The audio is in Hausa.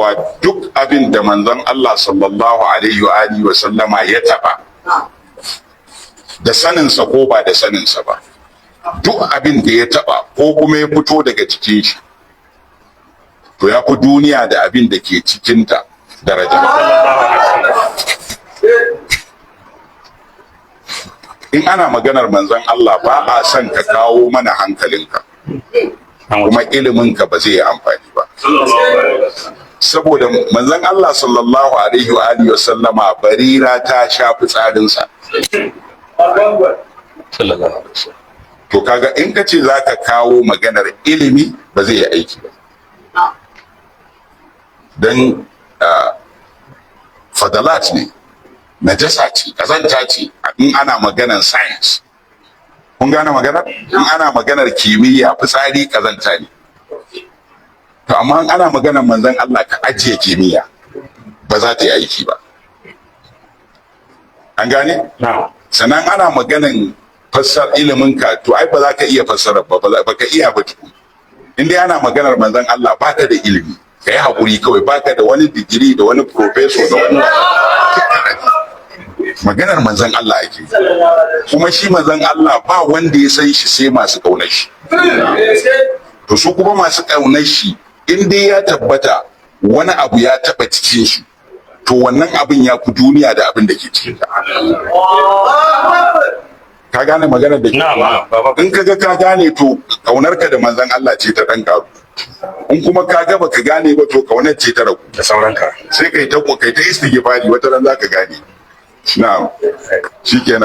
Cewa duk abin da manzon Allah sallallahu alaihi wa alihi wa sallama ya taba, da saninsa ko ba da saninsa ba, duk abin da ya taba ko kuma ya fito daga cikin shi, to ya fi duniya da abin da ke cikinta daraja. In ana maganar manzon Allah, ba a son ka kawo mana hankalinka, kuma iliminka ba zai yi amfani ba, saboda manzon Allah sallallahu alaihi wa alihi wa sallama, Barira ta sha fitsarinsa. Sallallahu alaihi wasallam. To kaga in ka ce za ka kawo maganar ilimi, ba zai yi aiki ba, don fadalat ne, najasa ce, kazanta ce. In ana maganar science, kun gane maganar? In ana maganar kimiyya, fitsari kazanta ne. To amma in ana maganar manzon Allah, ka ajiye kimiyya, ba za ta yi aiki ba. An gane? Na'am. Sannan ana maganan fassar ilimin ka, to ai ba za ka iya fassara ba, ba ka iya ba tukun. In dai ana maganar manzon Allah, ba ka da ilimi, ka yi haƙuri kawai. Ba ka da wani digiri da wani professor da wani maganar manzon Allah ake. Kuma shi manzon Allah, ba wanda ya san shi sai masu ƙaunar shi. To su kuma masu ƙaunar shi, in dai ya tabbata wani abu ya taɓa cikin su, to wannan abin ya fi duniya da abin da ke cikin ta. Ka gane maganar da ke? Na'am, baba. In ka ga ka gane, to kaunarka da manzon Allah ce ta dan karu. In kuma ka ga baka gane ba, to kaunar ce ta ragu. Da sauranka. Sai kai ta istighfari, wata ran zaka gane. Na'am, shikenan.